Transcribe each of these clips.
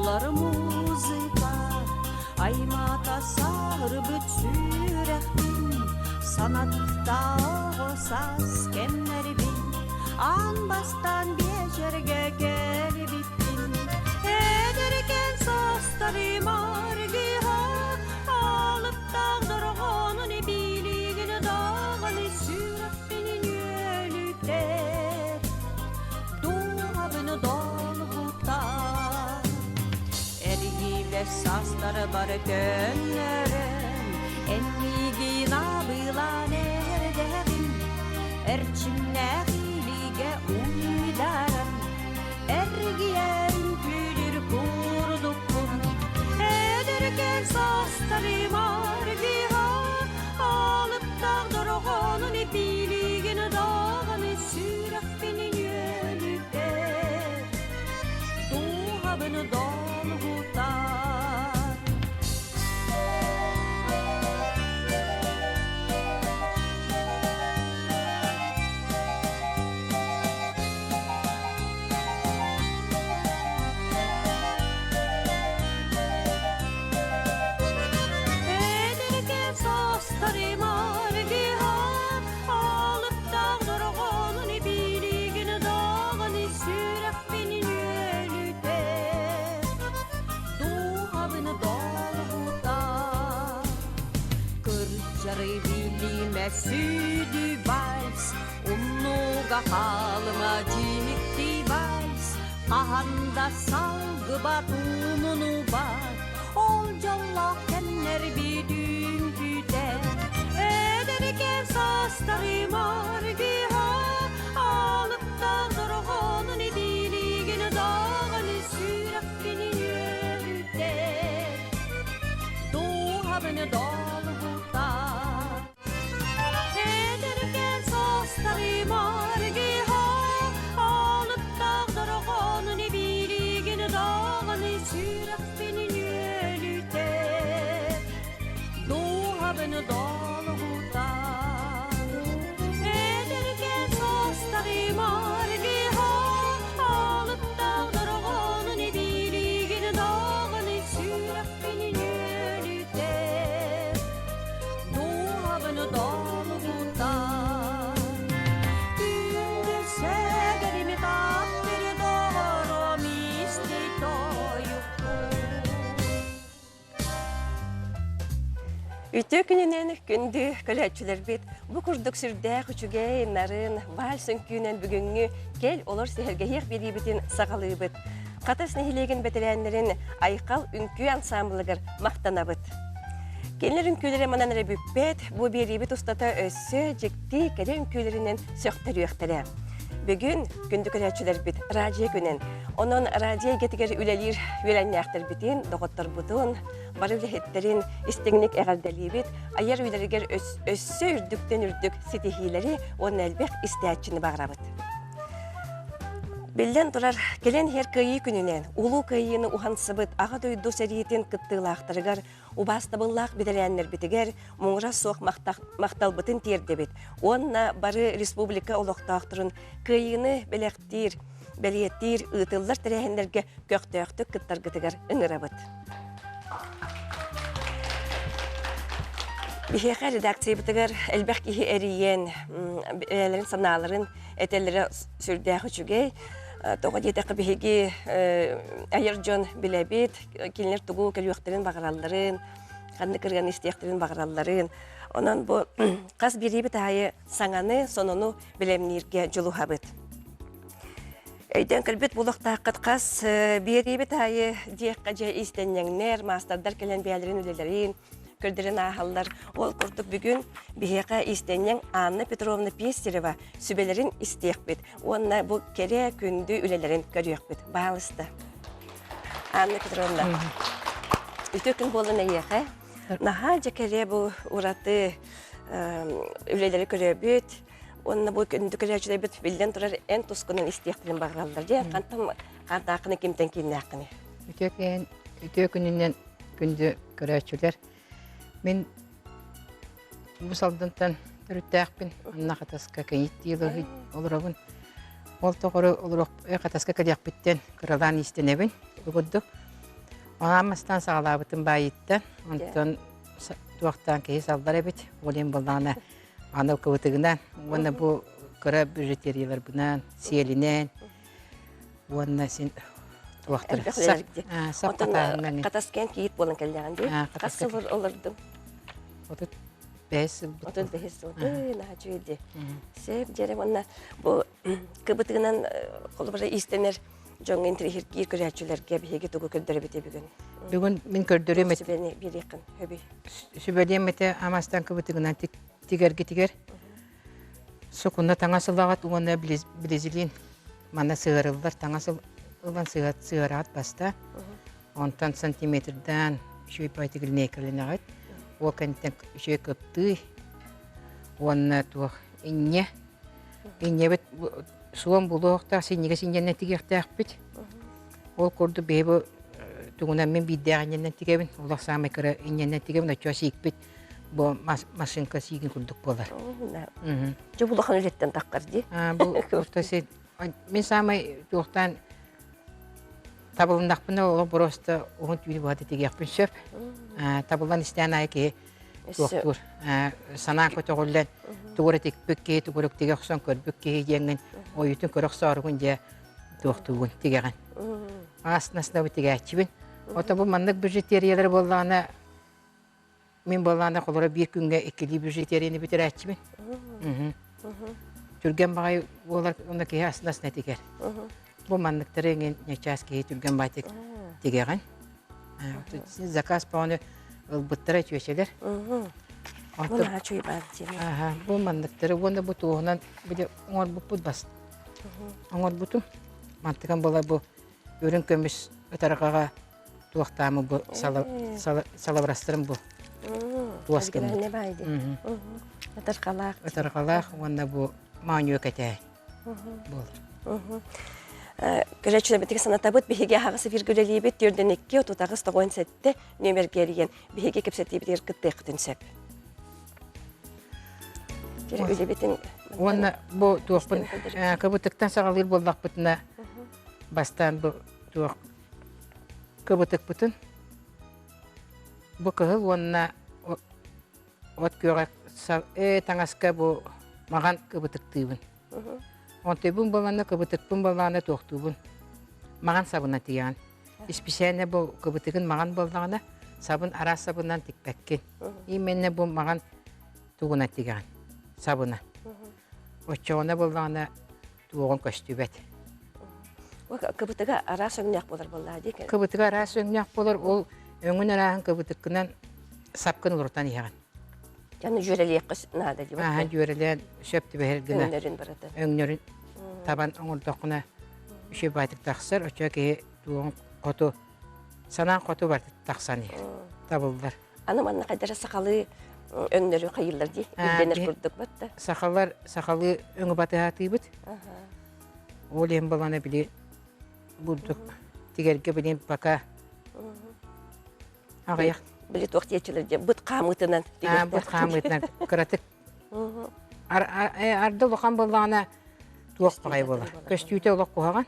Уһулар музыка аймаата саһырбыт сүрэхпин Санатта оҕо саас кэмнэрбин Аан бастаан биэчэргэ кэлбиппин Эдэркээн саастарым аргыһа Алыптаах дорҕоонун билигин даҕаны сүрэхпин нүөлүтэр Дууһабын долгутар Эргиилэр саастары бары көннөрөн Эн миигин абылаан эрдэҕин Эрчимнээх илиигэ уйдаран Эргийэн күлүр курдукпун Эдэркээн саастарым аргыһа Алыптаах дорҕоонун билигин даҕаны сүрэхпин ньүөлүтэр Дууһабын долгутар Эдэркээн саастарым аргыһа Алыптаах дорҕоонун билигин даҕаны сүрэхпин нүөлүтэр Дууһабын долгутар Кырдьары билимэ сүдү вальс Умнууга хаалыма дьикти вальс Хаһан да салгыбат умнубат Ол дьоллоох кэмнэр бүтүн күүтэр Эдэркээн саастарым аргыһа Алыптаах дорҕоонун билигин даҕаны сүрэхпин үөрүтэр Дууһабын долгутар Эдэркээн саастарым аргыһа Алыптаах дорҕоонун билигин даҕаны сүрэхпин нүөлүтэр Дууһабын долгутар Эдэркээн саастарым аргыһа Алыптаах дорҕоонун билигин даҕаны сүрэхпин нүөлүтэр Дууһабын долгутар Күндү сэгэрими таптыр доҕорум исти тойукпун Үтүө күнүнэн күндү көрөөччүлэрбит бу курдук сүрдээх үчүгэй, нарын, вальс үҥкүүнэн бүгүҥҥү кэл олор сэһэргэһиэх биэриибитин саҕалыыбыт. Хатас нэһилиэгин бэтэрээннэрин Айхал үҥкүү ансаамбылыгар махтанабыт. Кинилэр үҥкүүлэрэ манан эрэ бүппэт, бу биэриибит устата өссө дьикти кэрэ үҥкүүлэринэн сөхтөрүөхтэрэ. Бүгүн күндү көрөөччүлэрбит радио күнүн, онон радио эйгэтигэр үлэлиир үөлэннээхтэрбитин, доҕотторбутун, бары үлэһиттэрин истиҥник эҕэрдэлиибит, айар үлэлэригэр өссө үрдүктэн үрдүк ситиһиилэри уонна элбэх истээччини баҕарабыт. Биллэн турар, кэлэн иһэр Кыайыы күнүнэн Улуу Кыайыыны уһансыбыт Аҕа дойду сэриитин кыттыылаахтарыгар убаастабыллаах бэтэрээннэрбитигэр муҥура суох махталбытын тиэрдэбит уонна бары республика олохтоохторун Кыайыыны бэлэхтиир, бэлиэтиир ыытыллар тэрээһиннэргэ көхтөөхтүк кыттаргытыгар ыҥырабыт. Биһиэхэ редакциябытыгар элбэх киһи эрийэн, бэйэлэрин санааларын этэллэрэ сүрдээх үчүгэй. Тоҕо диэтэххэ биһиги айар дьон билэбит, кинилэр тугу көрүөхтэрин баҕаралларын, ханнык ырыаны истиэхтэрин баҕаралларын. Онон бу хас бириибит аайы саҥаны, сонуну бэлэмнииргэ дьулуһабыт. Өйдөөн көрбүт булуохтааххыт хас биэриибит аайы диэххэ дьэ иистэнньэҥнэр, маастардар кэлэн бэйэлэрин үлэлэрин көрдөрөн ааһаллар. Ол курдук бүгүн биһиэхэ иистэнньэҥ Анна Петровна Пестерева сүбэлэрин истиэхпит уонна бу кэрэ күндү үлэлэрин көрүөхпүт. Баалыста. Анна Петровна, үтүө күн буолан эйиэхэ. Наһаа дьэ кэрэ бу ураты үлэлэри көрөбүт. Уонна бу күндү көрөөччүлэрбит биллэн турар эн тускунан истиэхтэрин баҕараллар. Дьэ, хантан хаартааххыны кимтэн кииннээххиний? Үтүө күн, үтүө күнүнэн күндү көрөөччүлэр. Мин бу Салдынтан төрүттээхпин. Анна Хатаска кэйиттии олоробун. Ол тоҕору олоруох Хатаска кэлиэхпиттэн кыралаан иистэнэбин. Бу курдук. Аан бастаан саҕалаабытым баайыттан, онтон туохтаан киһи саллар эбит. Ол иһин буоллаҕына анал кыбытыгынан уонна бу кыра бижутерияларбынан, сиэлинэн уонна син туохтар сап хатааһынан Хатаскан кийиит буолан кэллэҕин дии. Хас сыл олордуҥ? 35 сыл. 35 сыл. Наһаа үчүгэй дии. Сөп дьэрэ уонна бу кыбытыгынан холобура иистэнэр дьоҥҥо интириэһиргиир көрөөччүлэргэ биһиги тугу көрдөрөбүтүй бүгүн? Бүгүн мин көрдөрүөм этэ. Сүбэни биэриэххин сөбүй? Сүбэлиэм этэ амастан кыбытыгынан тигэргитигэр сукуна таҥас ылаҕыт уонна близилин манна сыһыарыллар таҥас ылан сыһыараҕыт баста. Онтон сантиметрдаан үчүгэй баҕайытык линейкаланаҕыт. Ол кэнниттэн үчүгэй кыптыый уонна туох инньэ Инньэбит суон булуохтаах, синньигэс инньэннэн тигиэхтээхпит. Ол курдук биһи бу тугунан мин биирдээх инньэннэн тигэбин, олох саамай кыра инньэннэн тигэбин, оччоҕо сиикпит бу машинка сиигин курдук буолар. Дьэ бу улахан үлэттэн таххар дии. Бу мин саамай туохтаан табылыннахпына олох просто уһун түүнү быһа тигиэхпин сөп. Табыллан истээн аайы киһи туохтуур санаан көтөҕүллэн тугу эрэ тикпит киһи тугу эрэ тигэ охсон көрбүт киһи диэҥҥин ойуутун көрө охсооругун дьэ туохтуугун тигэҕин ааснасна тигээччибин ото бу маннык бижутериялар буоллаҕына мин буоллаҕына холоро биир күҥҥэ иккилии бижутерияны бүтэрээччибин түргэн баҕайы буолар уонна киһи астынасна тигэр бу манныктары эҥин ньачаас киһи түргэн баҕайытык тигэҕин заказ бөҕөнү ылбыттара чүөчэлэр бу манныктары уонна бу туоһунан били оҥорбуппут бас оҥорбутум мантыкан буолар бу үрүҥ көмүс ытарҕаҕа туохтаамы бу салабырастарым бу туос гыммыт ытарҕалаах ытарҕалаах уонна бу маанньуо кэтээн буолар. Көрөөччүлэрбитигэр санатабыт, биһиги аһаҕас эфиргэ үлэлиибит, 42 38 97 нүөмэргэ эрийэн биһиги кэпсэтиибитигэр кыттыаххытын сөп. Үлэбитин Уонна бу туохпун кыбытыктан саҕалыыр буоллахпытына бастаан бу туох кыбытыкпытын бу кыһыл уонна от күөҕэ таҥаска бу маҕан кыбытыктыыбын. Онтуйбун буоллаҕына кыбытыкпын буоллаҕына туохтуубун. Маҕан сабына тиийэҕин. Исписээнэ бу кыбытыгын маҕан буоллаҕына сабын араас сабынан тикпэккин. Именно бу маҕан тугунан тигэҕин сабына. Оччоҕуна буоллаҕына туоҕун көстүбэт. Кыбытыга араас өҥнөөх буолар буоллаа дии. Кыбытыга араас өҥнөөх буолар, ол өҥүн арааһын кыбытыккынан сапкын уларытан иһэҕин. Дьону дьүөрэлиэххэ наада дии. Ааһан дьүөрэлээн сөп түбэһэр гына өҥнөрүн барыта. Өҥнөрүн табан оҥордоххуна үчүгэй баайтык тахсар, оччо киһи туоҕун хоту санаан хоту барыта тахсан иһэр. Табыллар. Аны манна хайдара сахалыы өҥнөрү хайыыллар дии, ирдэнэр курдук батта. Сахалар сахалыы өҥү батыһаатыыбыт. Ол иһин балана били бурдук тигэргэ билин пока аҕыйах били туох диэччилэр диэн быт хаамыытынан быт хаамыытынан кыратык арда улахан буоллаҕына туох баҕайы буолар көстүүтэ олох куһаҕан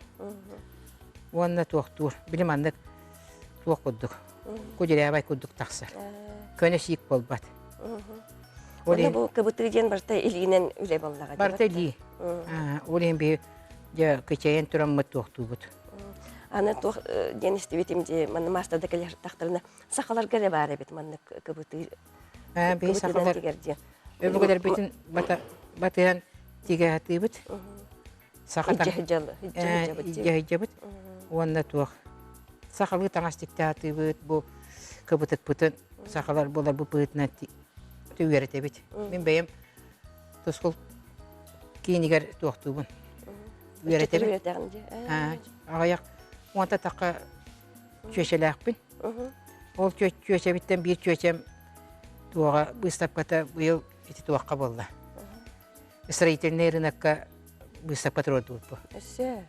уонна туохтуур били маннык туох курдук кудерявай курдук тахсар көнө сиик буолбат ол иһин бу кыбытыы диэн барыта илиинэн үлэ буоллаҕа барыта илии ол иһин биһи дьэ кичэйэн тураммыт туохтуубут аны туох диэн истибитим дии манна маастарда кэлэр тахтарына сахаларга эрэ баар эбит маннык кыбытыы биһи сахалар өбүгэлэрбитин батыһан тигэ сатыыбыт саха илдьэ уонна туох сахалыы таҥас тикте сатыыбыт бу кыбытыкпытын сахалар буолар бу быһыытынан үөрэтэбит мин бэйэм тускул киинигэр туохтуубун үөрэтэбин аҕыйах уонта тахха чүөчэлээхпин ол чүөчэбиттэн биир чүөчэм туоҕа быыстапката быйыл ити туохха буолла строительный рынокка быыстапка туруордубут бу. Өссө?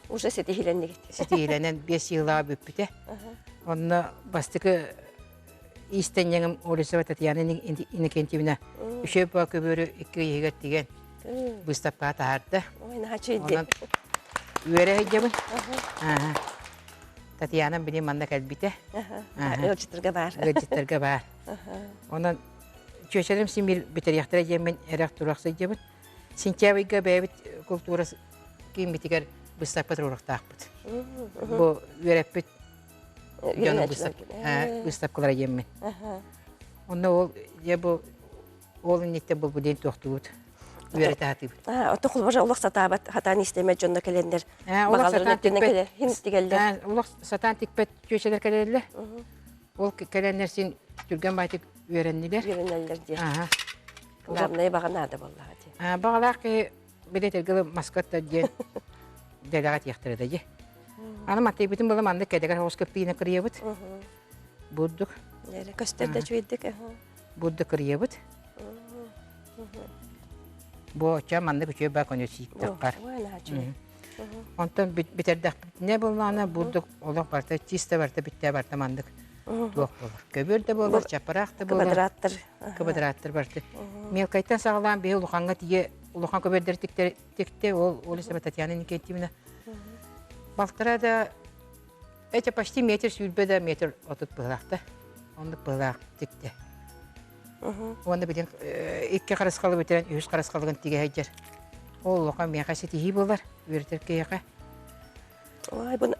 Уже ситиһилэннигит. Ситиһилэнэн биэс сыылаҕа бүппүтэ. Онно бастакы иистэнньэҥим Олесова Татьяна Иннокентьевна үчүгэй баа көбүөрү икки ыйыгар тигэн Татьяна били манна кэлбитэ. Ыалдьыттарга баар. Ыалдьыттарга баар. Онон чүөчэлэрим син биир бүтэриэхтэрэ диэммин эрэх турах сылдьабыт. Сентябрьга бэйэбит култуура кииммитигэр быыстапка туруорахтаахпыт. Бу үөрэппит дьонум быыстапкалара диэммин. Онно ол дьэ бу ол инниттэн бу диэн туохтуубут үөрэтэ сатыыбыт. Ото холбожа олох сатаабат хатаан истэмэт дьонно кэлэннэр баҕаларын өттүнэн кэлэр хин тигэллэр. Олох сатаан тикпэт чүөчэлэр кэлэллэр. Ол кэлэннэр син түргэн баайтык үөрэннилэр. Үөрэнэллэр диye. Главное баҕа наада буоллаҕа дии. Баҕалаах киһи билетэргэ маскатта диэн дэлэҕэ тиэхтэрэ да дии. Аны матыйбытын была маннык кэдэгэр соҕус кыппиина кырыйабыт. Бурдук. Көстөр да үчүгэйдик. Бурдук кырыйабыт. Бу оччо маннык үчүгэй баа көнө сииктаххар. Онтон бүтэрдэхпитинэ буоллаҕына бурдук олох барыта чисто барыта бүттэ барыта маннык туох буолар. Көбүөр да буолар, чапараах да буолар. Квадраттар. Квадраттар барыта. Мелкайтан саҕалаан биһи улахаҥҥа тиийэ улахан көбүөрдэр тикте ол Олесова Татьяна Никитьевна балтара да это почти метр сүүрбэ да метр отут быһылаахта. Оннук быһылаах тикте. Уонна билин икки харысхалы бүтэрэн үһүс харысхалыгын тигэ сылдьар. Ол улахан миэхэ ситиһии буолар, үөрэтэр киһиэхэ. Ой, бу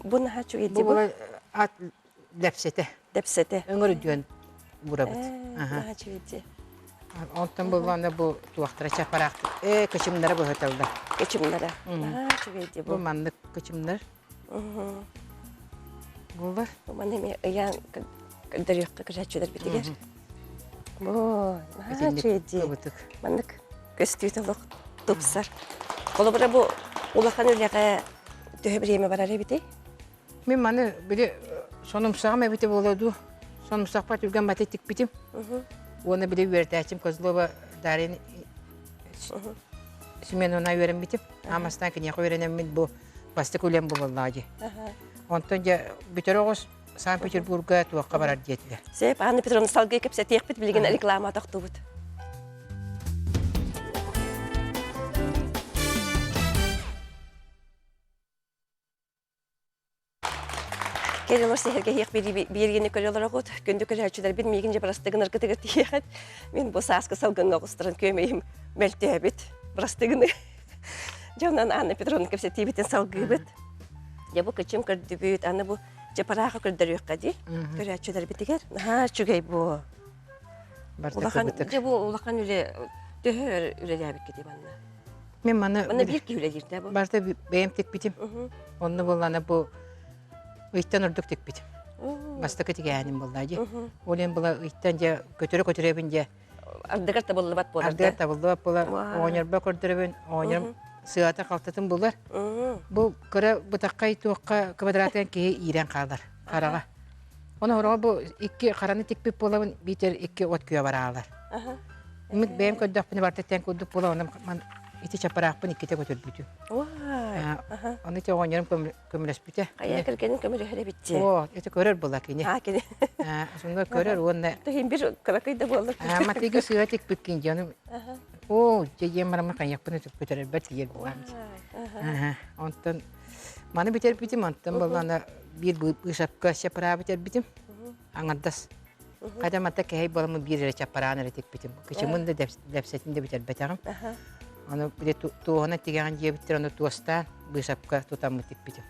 бу наһаа үчүгэй Бу була ат лэпсэтэ. Лэпсэтэ. Өҥөрүдүөн уурабыт. Наһаа үчүгэй Онтон буллаана бу туохтара чапараах э кычымнара быһыталлар. Кычымнара. Наһаа үчүгэй дии бу. Бу маннык кычымнар. Буолар. Бу маны эмиэ ыйаан көрдөрүөххэ көрөөччүлэр битигэр. Бу наһаа үчүгэй дии. Маннык көстүүтэ олох тупсар. Холобура бу улахан үлэҕэ төһө бириэмэ барар эбитий? Мин маны били сонумсаҕым эбитэ буолуо дуу. Сонумсахпар түргэн баты тикпитим. Уонна били үөрэтээччим Козлова Дарья Семеновна үөрэммитим. Аамастаан киниэхэ үөрэнэммин бу бастакы үлэм буоллаҕа дии. Онтон дьэ бүтэр оҕус Санкт-Петербурга туохха барар диэтилэр. Сөп, Анна Петровна салгыы кэпсэтиэхпит, билигин реклама тохтуубут. Кэлин сэһэргэһиэх биэргини көрө олороҕут. Күндү көрөөччүлэрбит миигин дьэ бырастыгын ыргытыгар тиийэҕит. Мин бу сааскы салгыҥҥа оҕустаран күөмэйим мөлтөөбүт. Бырастыгыны. Дьэ онон Анна Петровна кэпсэтиибитин салгыыбыт. Дьэ бу кычым көрдүбүт, аны бу чапарааха көрдөрүөххэ дии. Көрөөччүлэрбитигэр наһаа үчүгэй бу. Улахан, дьэ бу улахан үлэ төһө үлэлээбиккитий манна? Мен маны Манна биир киһи үлэлиир бу. Барыта бэйэм тикпитим. Онно буоллаана бу ыйтан ордук тикпитим. Бастакы тигээним буолла дии. Ол иһин була ыйтан дьэ көтөрө-көтөрөбүн дьэ. Ардыгар табыллыбат буолар. Ардыгар табыллыбат буолар. Оҕонньорбо көрдөрөбүн, оҕонньорум сыата халтатын булар. Бу кыра бытаххай туохха квадратынан киһи иирэн хаалар хараҕа. Ону хороҕо бу икки хараны тикпит буолабын, биитэр икки от күө бараалар. Мин бэйэм көрдөхпүнэ барыта тэҥ курдук буола, онон ити чапараахпын иккитэ көтөрбүтүм. Ону ити оҕонньорум көмөлөспүтэ. Хайа кэргэнин көмөлөһөр эбит Оо, ити көрөр була кини. Аа, кини. Сонно көрөр уонна Иһин бир кыракый да буоллар. Матыгы сыа тикпиккин дьону. Оо, дьэ бараммын хайыахпын көтөрөрбөр тиийэр буолам. Онтон маны бүтэрбитим, онтон буоллаана биир быысапка чапараабы бүтэрбитим. Аҥардас. Хайда манта кэһэй буоламмын биир эрэ чаппараан эрэ тикпитим. Кычымын да дэпсэтин да бүтэрбэтэҕим. Аны били туоһунан тигэҕин диэбиттэр, ону туостаан быысапка тутаммын тикпитим.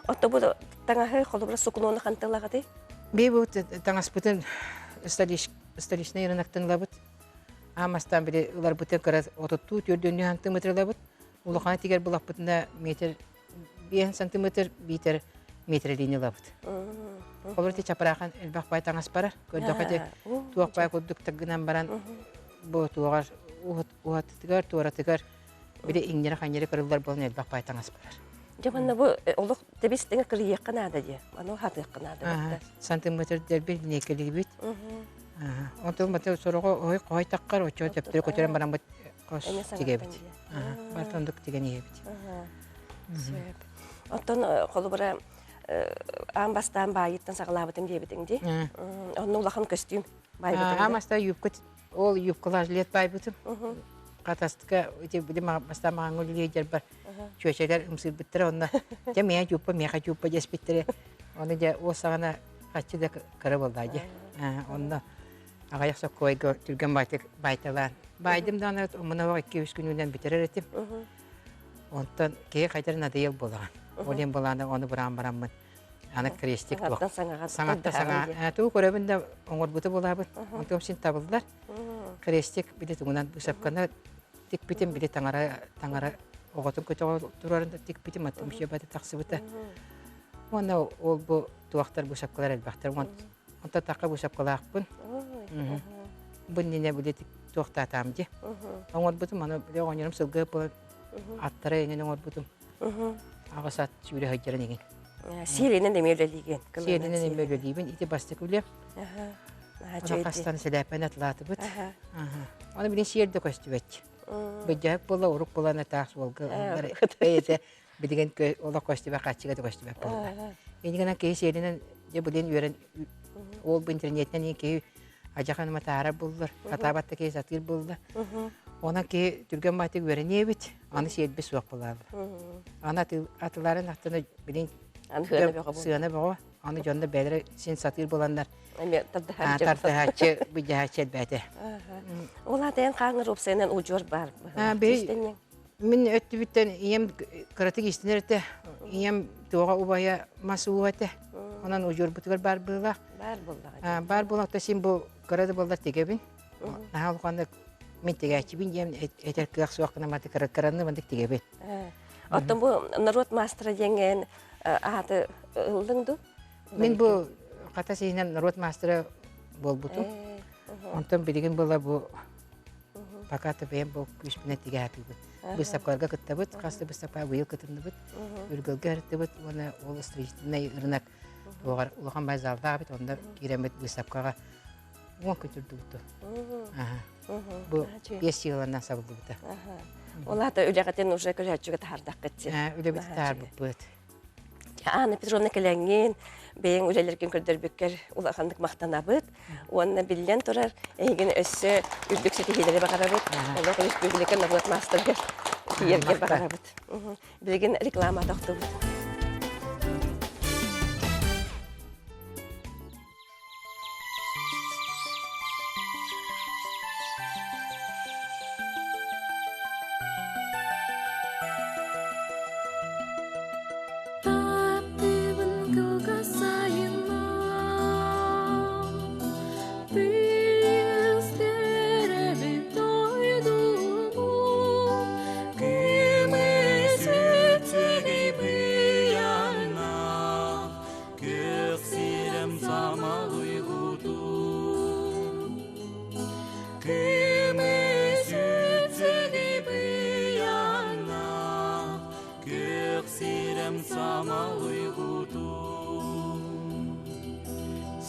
Отто бу таҥаһы холобура сукунуону хантылаҕытый? Би бу таҥаспытын столичный рыноктан ылабыт. Аамастан били ыларбытын кыра отуттуу түөрдүннүү сантиметр ылабыт. Улахан тигэр булаппытына метр биэһин сантиметр биитэр метрэлиини ылабыт. Холобур ити чапыраахан элбэх бай таҥас барар. Көрдөххө ити туох бай курдук гынан баран бу туоҕар уһатытыгар, туоратыгар били иҥнэри-ханньары кырыллар буолан элбэх бай таҥас барар. Дьэ манна бу олох тэбис тэҥэ кырыйыахха наада дии. Аны хатыахха наада. Сантиметр дэлби линейкэлиибит. Онтон маты сороҕо ой хой таххар оччо төптөрү көтөрөн бараммыт хос тигэбит. Барыта оннук тигэн иһэбит. Сөп. Оттон холобура аан бастаан баайыттан саҕалаабытым диэбитиҥ дии. Онно улахан көстүүм баайбытыҥ. Аан бастаан юбка ол юбкалаах жилет баайбытым. Хатаска ити били бастаан маҕаҥҥа үлэлиир чүөчэлэр ымсыырбыттара онно дьэ миэхэ чууппа миэхэ чууппа диэспиттэрэ ону дьэ ол саҕана хаччы да кыра буоллаа дьэ онно аҕыйах соккуойга түргэн баайтык баайталаан баайдым даҕаны омуна 2-3 күнүнэн бүтэрэр этим онтон киһи хайдар надоел буолаҕын ол иһин былааны ону быраан бараммын аны крестик туох саҥаттан саҥа тугу көрөбүн да оҥорбуту буолаабын онтум син табыллар крестик били тугунан быысапканы тикпитим били таҥара таҥара оҕотун көтөҕө турарын да тикпитим аттым бата тахсыбыта уонна ол бу туохтар быысапкалар элбэхтэр онтон тахха быысапкалаахпын бу иннинэ били туохтаатаам дии оҥорбутум аны били оҕонньорум сылгы буолан аттара иҥин оҥорбутум аҕыс ат сүүрэ сылдьарын иҥин Сиэлинэн эмиэ үлэлиигин. Сиэлинэн эмиэ үлэлиибин. Ити бастакы үлэ. Хастан сэлээппэни атылаатыбыт. Аны билин сиэр да көстүбэт. Быдьаһык буола урук буолан таах суолга бэйэтэ билигин олох көстүбэт хаччыга да көстүбэт буолла. Инигинэн киһи сиэринэн дьэ билин үөрэн ол бу интернетинэн киһи адьахан матаарар буллар, хатаабат да киһи сатыыр булла. Онон киһи түргэн баайтык үөрэниэбит, аны сиэрбит суох буолаабыт. Аны атыларын аттына билин сыана бөҕө, аны дьонно бэйэлэрэ син сатыыр буоланнар тардыһааччы, быдьаһааччы элбээтэ. Ол аата эн хааҥҥар уопсайынан удьуор баар. Мин өттүбүттэн ийэм кыратык истинэр этэ. Ийэм туоҕа убайа мас ууһа этэ. Онон удьуорбутугар баар быылаах. Баар буоллаҕа. Баар буоллахта син бу кыра да буоллар тигэбин. Наһаа улаханнык мин тигээччибин диэн этэр кыах суох гына маты кыранны мандык тигэбин. Оттон бу норуот маастара диэҥҥэ ааты ыллыҥ дуу? Мин бу хата сиһинэн норуот маастара буолбутум. Онтон билигин була бу пока бэйэм бу күүспүнэн тигэ сатыыбын. Быыстапкаларга кыттабыт, хас да быыстапка быйыл кытынныбыт, Үргэлгэ ырыттыбыт уонна ол строительный рынок туоҕар улахан бай залдаах эбит, онно киирэммит быыстапкаҕа 10 күн турдубут. Бу 5 сылынан сабыллыбыта. Ол аата үлэҕитин уже көрөөччүгэ таһаардаххыт. Үлэбит таһаарбыппыт. Анна Петровна кэлэҥҥин, бэйэҥ үлэлэргин көрдөрбүккэр улаханнык махтанабыт. Уонна биллэн турар, эһигин өссө үрдүк ситиһиилэри баҕарабыт. Олох республика норуот маастарыгар тиийэргэ баҕарабыт. Билигин реклама тохтубут. Таптыыбын кылгас сайыным, Тыйыс төрөбүт дойдубун, Көмүс үтүнү быйаҥнаах, Күөх сирэм самал уйгутун. Көмүс үтүнү быйаҥнаах, Күөх сирэм самал уйгутун.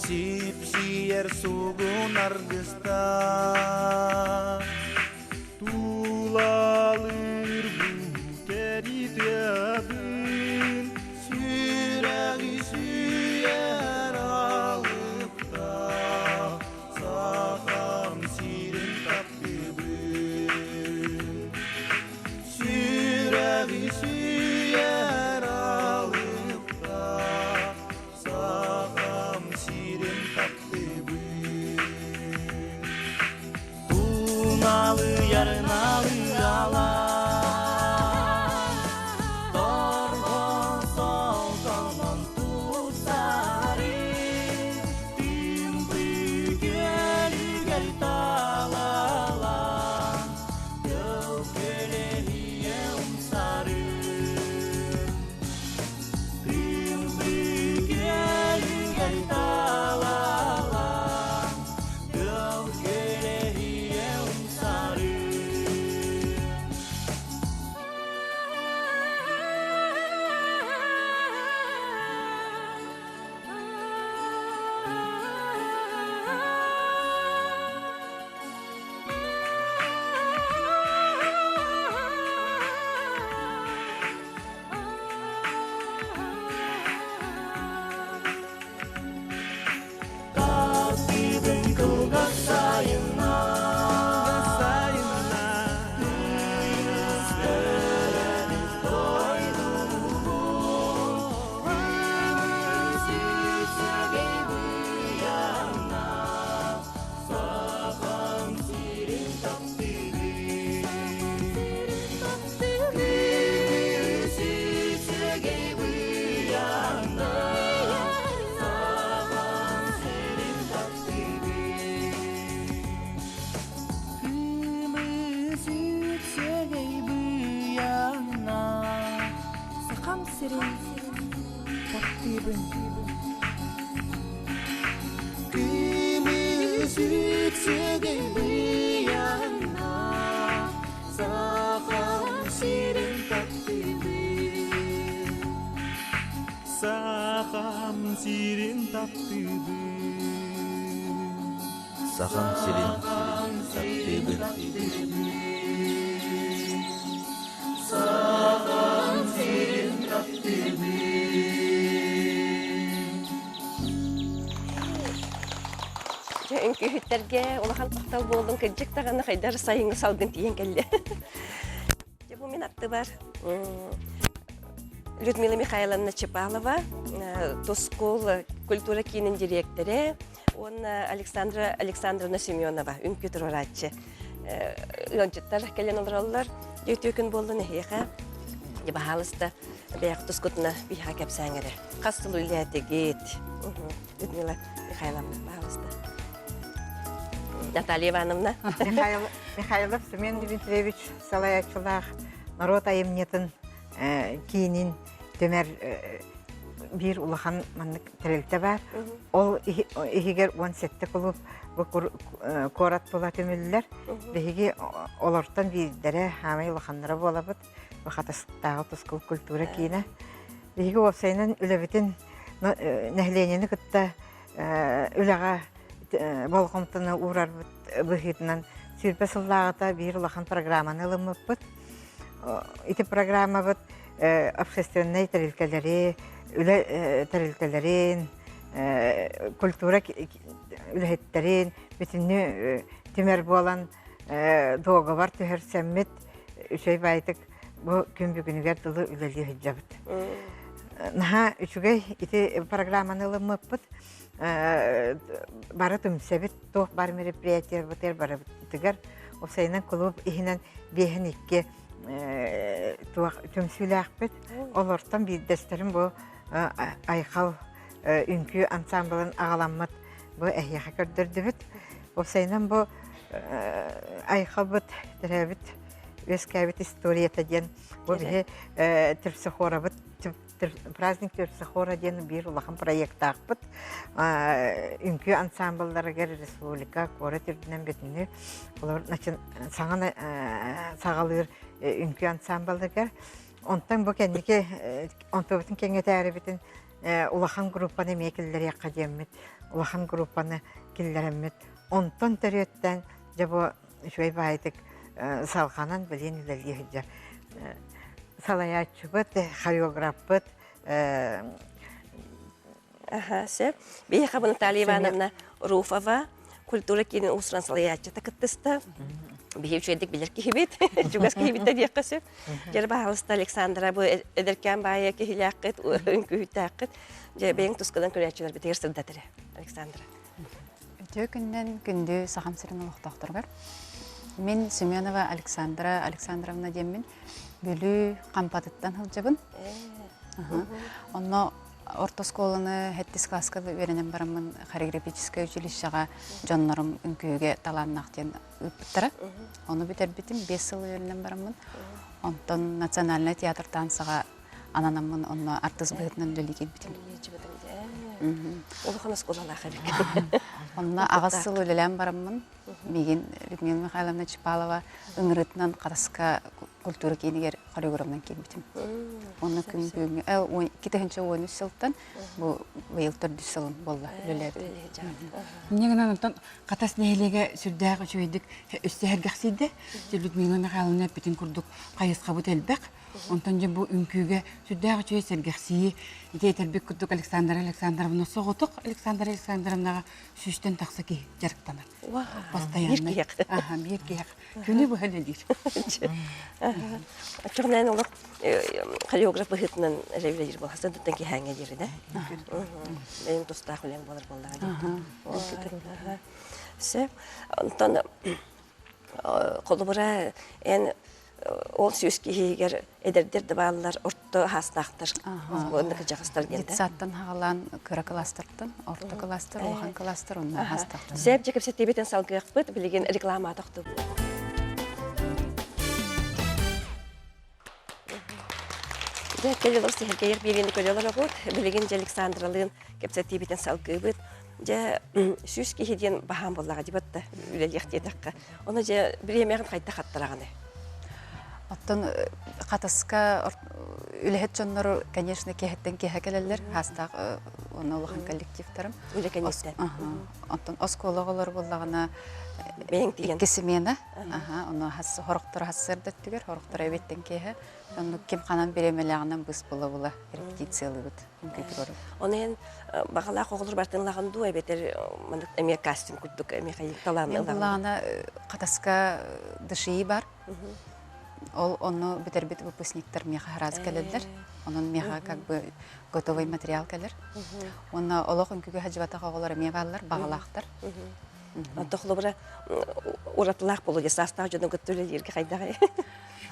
Сипсийэр сугун аргыстаах, Тулалыыр бу кэритиэбин, Сүрэҕи сүүйэр алыптаах, Сахам сирин таптыыбын. Сүрэҕи сүүйэр алыптаах, Сахам сирин таптыыбын. таптыыбын Күмүс үксүгэй быйанна Сахам сирин таптыыбын Сахам сирин таптыыбын Сахам сирин таптыыбын. Сахам сирин таптыыбын. Дьэ, үҥкүүһүттэргэ улахан махтал буоллун, кырдьык даҕаны хайдар сайыҥҥы салгын тиийэн кэллэ. Дьэ, бу мин аттыбар Людмила Михайловна Чепалова, Тускул культура киинин дириэктэрэ уонна Александра Александровна Семенова үҥкүү туруорааччы. Ыалдьыттар кэлэн олороллор. Дьэ, үтүө күн буоллун эһиэхэ. Дьэ, баһаалыста, бэйэҕит тускутуна биһиэхэ кэпсээҥ эрэ. Хас сыл үлэлээтигит? Людмила Михайловна, баһаалыста. Наталья Ивановна. Михайлов Семен Дмитриевич салайааччылаах норуот айымньытын киинин түмэр биир улахан маннык тэрилтэ баар. Ол иһигэр 17 кулууп бу куорат тула түмүллэр. Биһиги олортон биирдэрэ хаамай улаханнара буолабыт. Бу Хатастааҕы тускул культура киинэ. Биһиги уопсайынан үлэбитин нэһилиэнньэни кытта үлэҕэ болҕомтону уурарбыт быһыытынан 20 сыллааҕыта биир улахан программаны ылыммыппыт. Ити программабыт общественнай тэрилтэлэри, үлэ тэрилтэлэрин, культура үлэһиттэрин бүтүннүү түмэр буолан дуогабар түһэрсэммит үчүгэй баайтык бу күн бүгүнүгэр дылы үлэлии сылдьабыт. Наһаа үчүгэй ити программаны ылыммыппыт. Бары түмсэбит, туох бар мероприятиябытыгар барыбытыгар уопсайынан кулууп иһинэн биэһин икки туох түмсүүлээхпит. Олортон биирдэстэрин бу Айхал үҥкүү ансамблын аҕаламмыт бу эһиэхэ көрдөрдүбүт. Уопсайынан бу Айхалбыт төрөөбүт үөскээбит историята диэн бу биһи терпсихорабыт праздник терпсихора диэн биир улахан проектаахпыт. Үҥкүү ансамблларыгар республика куорат үрдүнэн бүтүннүү олор саҥа саҕалыыр үҥкүү ансамблыгар Онтон бу кэнники онтубутун кэҥэтээрибитин улахан группаны эмиэ киллэриэххэ диэммит, улахан группаны киллэрэммит. Онтон төрүөттэн дьэ бу үчүгэй баайытык салҕанан билин үлэлии сылдьар. Салайааччыбыт, хореографпыт Аха, сөп. Биһиэхэ бу Наталья Ивановна Руфова культура киинин уусуран салайааччыта кыттыста. Биһи үчүгэйдик билэр киһибит, чугас киһибит да диэххэ сөп. Дьэ, баһаалыста Александра, бу эдэркээн баайа киһилээххит, үҥкүүһүттээххит. Дьэ, бэйэҥ тускунан көрөөччүлэрбитигэр сырдат эрэ, Александра. Үтүө күннэн күндү Сахам сирин олохтоохторугар. Мин Семенова Александра Александровна диэммин Бүлүү Хампатыттан сылдьабын. Онно орто оскуоланы сэттис кылааска үөрэнэн бараммын хореографическай училищеҕа дьоннорум үҥкүүгэ талааннаах диэн ыыппыттара. Ону бүтэрбитим, биэс сыл үөрэнэн бараммын. Онтон национальнай театр танцаҕа ананаммын онно артыыс быһыытынан үлэлии киирбитим. Улахан оскуолалаах эбит. Онно аҕыс сыл үлэлээн бараммын, миигин Людмила Михайловна Чепалова ыҥырыытынан Хараска культура киинигэр хореографынан киирбитим. Онно күн бүгүҥҥү 2013 сылтан бу быйыл төрдүс сылым буолла үлэлээбитим. Инньэ гынан онтон Хатас нэһилиэгэ сүрдээх үчүгэйдик өссө сэргэхсийдэ. Людмила Михайловна эппитин курдук хайысхабыт элбэх. Онтон дьэ бу үҥкүүгэ сүрдээх үчүгэй сэргэхсийии ити этэрбит курдук Александра Александровна соҕотох Александра Александровнаҕа сүүстэн тахса киһи дьарыктанар. Постоянно. Биир киһиэхэ. Аха, биир киһиэхэ. Күнү быһа үлэлиир. Оччоҕунан олох хореограф быһыытынан эрэ үлэлиир буолла. Сыдыттан киһээҥҥэ диэри да. Бэйэм тустаах үлэм буолар буоллаҕа дии. Сөп. Онтон холобура эн ол сүүс киһигэр эдэрдэр да бааллар, орто хаастаахтар, уонна кырдьаҕастар диэн. Детсадтан хаҕалаан кыра кылаастартан, орто кылаастар, улахан кылаастар, онно хаастаахтар. Сөп дьэ кэпсэтиибитин салгыахпыт, билигин реклама тохтубут. Дьэ, кэллилэр сэһэргэйэр биэриини көрөлөр оҕут. Билигин дьэ Александралыын кэпсэтиибитин салгыыбыт. Дьэ, сүүс киһи диэн баһаам буоллаҕа дии батта үлэлиэх диэтэххэ. Ону дьэ бириэмэҕин хайдах аттараҕыный? Оттон Хатаска үлэһит дьоннору, конечно, киэһэттэн киэһэ кэлэллэр. Хаастаах уонна улахан коллективтарым. Үлэ кэнниттэн. Оттон оскуола оҕолоро буоллаҕына Бэйэҥ тиийэн. икки смена. Ону хорохторо хассыарда өттүгэр, хорохторо эбиэттэн киэһэ. Оннук ким ханан бириэмэлээҕинэн быс була-була репетициялыыбыт үҥкүү Ону эн баҕалаах оҕолор бартын ылаҕын дуу эбэтэр маннык эмиэ кастинг курдук эмиэ талаан ылаҕын? Былаана Хатаска ДШИ бар. Ол онно бүтэрбит выпускниктар миэхэ араас кэлэллэр. Онон миэхэ как бы готовый материал кэлэр. Уонна олох үҥкүүгэ сылдьыбатах оҕолор эмиэ бааллар, баҕалаахтар. Онто холобура уратылаах буолуо дии саастаах дьону кытта үлэлииргэ хайдаҕый?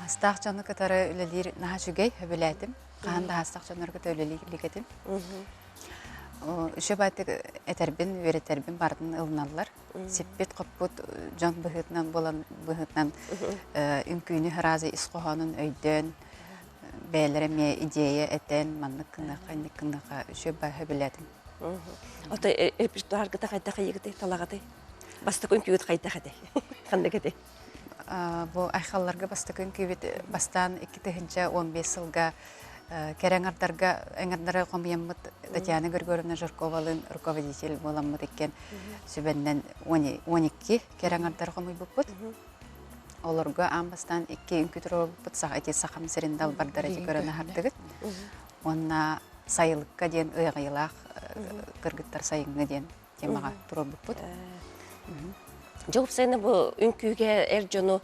Саастаах дьону кытары үлэлиир наһаа үчүгэй, сөбүлээтим. Хаһан да саастаах дьоннору кытта үлэлии илик этим. Үчүгэй баайтык этэрбин, үөрэтэрбин барытын ылыналлар. Сиппит-хоппут дьон быһыытынан буолан быһыытынан үҥкүүнү сразу ис хоһоонун өйдөөн, бэйэлэрэ эмиэ идея этэн, маннык гыныахха, инник гыныахха үчүгэй баай сөбүлээтим. Ото репертуаргыта хайдах ыйыгытай, талаҕатай? Бастакы үҥкүүгүт хайдах этэй? Ханнык этэй? Бу айхалларга бастакы үҥкүүбүт бастаан 2015 сылга кэрэ аҥардарга эҥэрдары хомуйаммыт Татьяна Григорьевна Жирковалыын руководитель буоламмыт иккиэн сүбэннэн 12 кэрэ аҥардары хомуйбуппут. Олорго аан бастаан икки үҥкүү туруорбуппут ити Сахам сирин далбардара ити көрөн аһардыгыт. Уонна Сайылыкка диэн ыаҕайылаах кыргыттар сайыҥҥы диэн темаҕа туруорбуппут. Дьэ уопсайына бу үҥкүүгэ эр дьону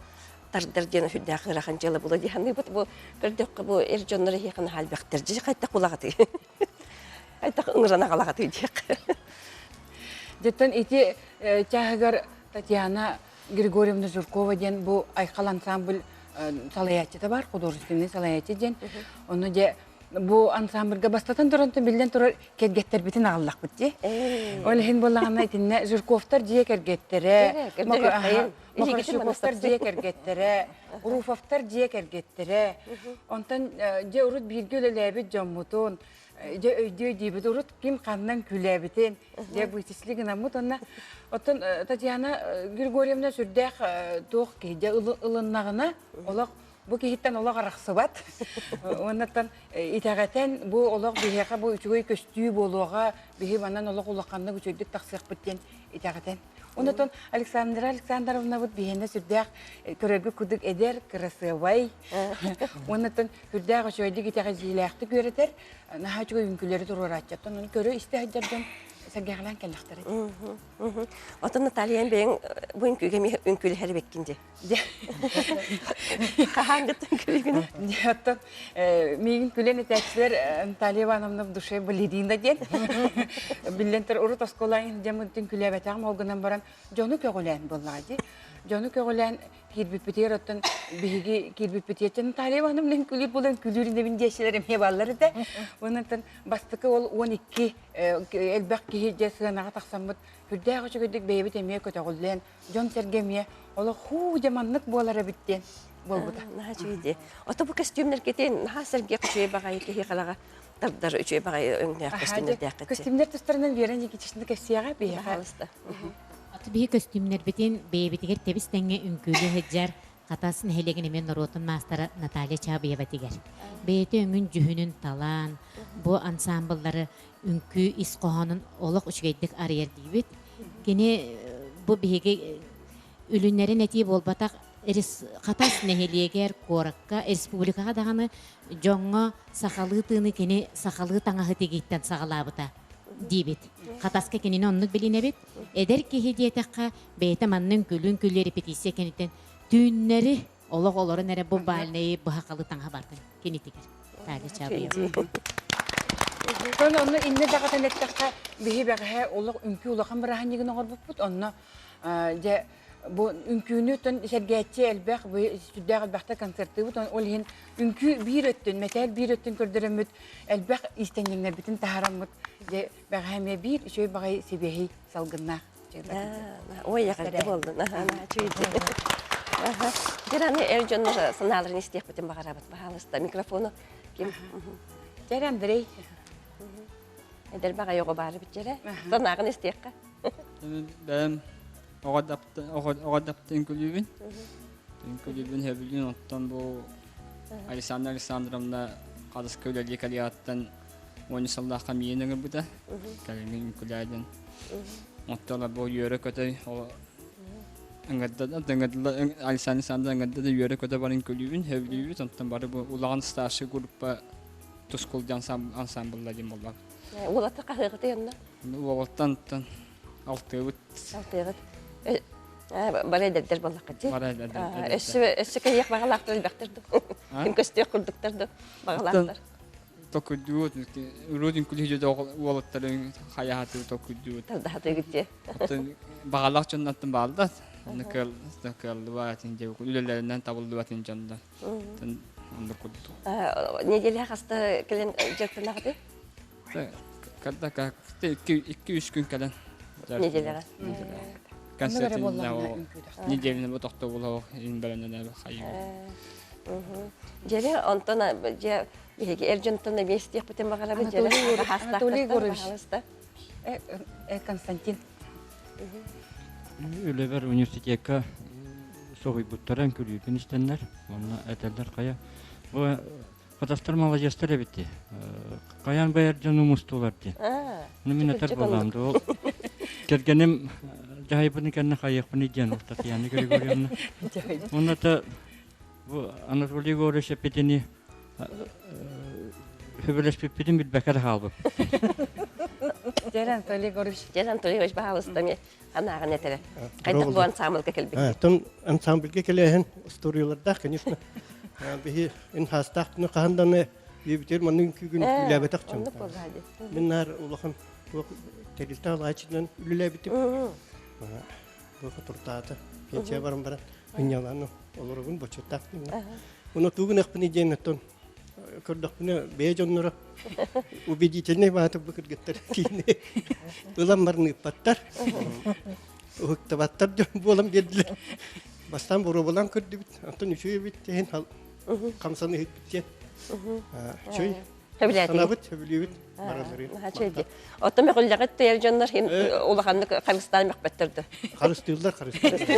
тардар диэн сүрдээх ыарахан дьыала буолуо дии саныыбыт. Бу көрдөххө бу эр дьоннор эһиэхэ наһаа элбэхтэр. Дьэ хайдах булаҕытый? Хайдах ыҥыран аҕалаҕытый диэх. Дьэттэн ити чааһыгар Татьяна Григорьевна Жиркова диэн бу Айхал ансамбль салайааччыта бар, художественный салайааччы диэн. Ону дьэ бу ансамбльга бастатан туран биллэн турар кэргэттэрбитин аҕаллахпыт дии. Ол иһин буоллаҕына итиннэ Жирковтар дьиэ кэргэттэрэ, Мокрощуковтар дьиэ кэргэттэрэ, Руфовтар дьиэ кэргэттэрэ. Онтон дьэ урут бииргэ үлэлээбит дьоммутун, дьэ өйдүө диибит урут ким ханнан күлээбитин дьэ вычисли гынаммыт онно оттон Татьяна Григорьевна сүрдээх туох киһи дьэ ылыннаҕына олох бу киһиттэн олох арахсыбат уоннаттан итэҕэтэн бу олох биһиэхэ бу үчүгэй көстүү буолуоҕа биһи манан олох улаханнык үчүгэйдик тахсыахпыт диэн итэҕэтэн Онотон Александра Александровнабыт биһиэнэ сүрдээх көрөргө курдук эдэр, кырасыабай. Онотон сүрдээх үчүгэйдик итэҕэдьиилээхтик үөрэтэр, наһаа үчүгэй үҥкүүлэри туруорааччыттан ону көрө истэ сылдьар дьон сэргэҕэлээн кэллэхтэрэ. Оттон Наталья бэйэҥ бу үҥкүүгэ эмиэ үҥкүүлэһэр эбиккин дии. Хаһааҥҥыттан күлүгүн? Оттон миигин күлэн этээччилэр Наталья Ивановна в душе балерина диэн. Биллэн турар, урут оскуола дьэммитин күлээбэтэҕим ол гынан баран дьону көҕүлээн буоллаҕа дии. Дьону көҕүлээн киирбиппитигэр оттон биһиги киирбиппитигэр Наталья Ивановна күлүүр буолан күлүүр инэбин диэччилэр эмиэ бааллар этэ. Онон бастакы ол 12 элбэх киһи дьэ сыанаҕа тахсаммыт сүрдээх үчүгэйдик бэйэбит эмиэ көтөҕүллэн дьон-сэргэ эмиэ олох хуу дьэ маннык буолар эбит диэн буолбута. Наһаа үчүгэй дии. Ото бу көстүүмнэргитин наһаа сэргиэх үчүгэй баҕайы киһи хараҕа тардар үчүгэй баҕайы өҥнөөх көстүүмнэрдээххит. Көстүүмнэр тустарынан Вера Никитична кэпсиэҕэ биһиэхэ. Пожалуйста. Аты биһи көстүүмнэрбитин бэйэбитигэр тэбис тэҥҥэ үҥкүүлүү сылдьар Хатас нэһилиэгин эмиэ норуотун маастара Наталья Чабыева тигэр. Бэйэтэ өҥүн-дьүһүнүн талаан, бу ансаамбыллары үҥкүү ис хоһоонун олох үчүгэйдик арыйар диибит. Кини бу биһиги үлүннэрин этии буолбатах Хатас нэһилиэгэр, куоракка, республикаҕа даҕаны дьоҥҥо сахалыы тыыны кини сахалыы таҥаһы тигииттэн саҕалаабыта диибит. Хатаска кинини оннук билинэбит. Эдэр киһи диэтэххэ, бэйэтэ манна үҥкүүлүүн күлүү репетиция кэнниттэн түүннэри олох олорон эрэ бу бальнайы быһахалы таҥаһа бардын кинитигэр. Таня Чабыева. Оттон онно иннэ даҕатан эттэххэ, биһи бэҕэһээ олох үҥкүү улахан бырааһынньыгын оҥорбуппут. Онно дьэ бу үҥкүүнү оттон сэргээччи элбэх, сүрдээх элбэхтэ концертыыбыт. Ол иһин үҥкүү биир өттүн, мэтээл биир өттүн көрдөрөммүт, элбэх иистэнньэҥнэрбитин таһаараммыт, дьэ бэҕэһээ эмиэ биир үчүгэй баҕайы сибиэһэй салгыннаах Ой, эҕэрдэ буоллун. Дьэ, аны эр дьоннор санааларын истиэхпитин баҕарабыт. Баһаалыста, микрофону. Ким? Дьэ, Андрей. Эдэр баҕайы оҕо баары бичэрэ. Санааҕын истиэххэ. Бэйэм оҕо даптын күлүүбүн. Күлүүбүн сөбүлүүн оттон бу Александра Александровна Хадаска үлэлии кэлиэҕиттэн уон сыллаахха миин ыҥырбыта. Кэлиҥҥи үҥкүлээдин. Оттон бу үөрэ-көтө ыҥырда да ыҥырдыла Александр Александровна ыҥырда да үөрэ-көтө баран күлүүбүн, сөбүлүүбүт. Онтон бары бу улахан старший группа Тускул диэн ансамблла диэн буолла. Уолаттар хаһыаҕыт онно? Уолаттан алтыабыт. Алтыабыт. Бары эдэрдэр буоллаххыт. Бары эдэрдэр. Өссө өссө кэйиэх баҕалаахтар элбэхтэр ду. Ким көстүөх курдуктар ду баҕалаахтар. Токуйдуут, урут үҥкүлүһү уолаттарын хайаһатыы токуйдуут. Тардаһатыгыт дии. Баҕалаах дьоннортон баалда. Онно кыаллыбатын дьэ үлэлэринэн табыллыбатын дьоннор. Оннук курдук. Неделя хаста кэлэн дьарыктанаҕытый? Когда 2-3 күн кэлэн. Неделяҕа. Концерт неделяны бу тохтобул инбэрэнэн хайыы. Дьэре онтон дьэ биһиги эр дьонтон эмиэ истиэхпитин баҕарабыт дьэре Анатолий Егорович. Константин. Үлэбэр университекка соһуйбуттара үҥкүүлүүрбүн истэннэр уонна этэллэр хайа бу Хатастар маладьыастар эбит дии. Хайаан байар дьону мустулар дии. Ну мин этэр буолаам да ол кэргэним дьаһайбытын кэннэ хайыахпыный диэн ол Татьяна Григорьевна. Уонна та бу Анатолий Егорович эппитини сөбүлэспиппитин билбэккэ да хаалбыт. Дьэр Анатолий Егорович. Дьэр Анатолий Егорович баһаалыста эмиэ анааҕын этэрэ. Хайдах бу ансамбльга кэлбит? Тон ансамбльга кэлээһин устуоруйалардаах, конечно. Биһи инхаастаах түнэ хаһан даны үөбүтүгэр маннык үҥкүүгүн үлээбэтэх дьон. Мин наар улахан туох тэрилтэ алааччынан үлэлээбитим. Бу туртаата. Пенсия баран баран ынньалаан олоробун бочуоттаах күҥҥэ. Уну тугун эхпини диэн оттон көрдөхпүнэ бэйэ дьонноро убедительный бааты бу кыргыттар киини ылан баран ыыппаттар. Уһуктабаттар дьон буолан биэрдилэр. Бастаан боруобалаан көрдүбүт, онтон үчүгэй эбит диэн хамсан иһиппит диэн. Үчүгэй. Санабыт, сөбүлүүбүт баралары. Оттон мөҕүллэҕит тыйар дьоннор улаханнык харыстаан мөхпөттөр да. Харыстыыллар, харыстыыллар.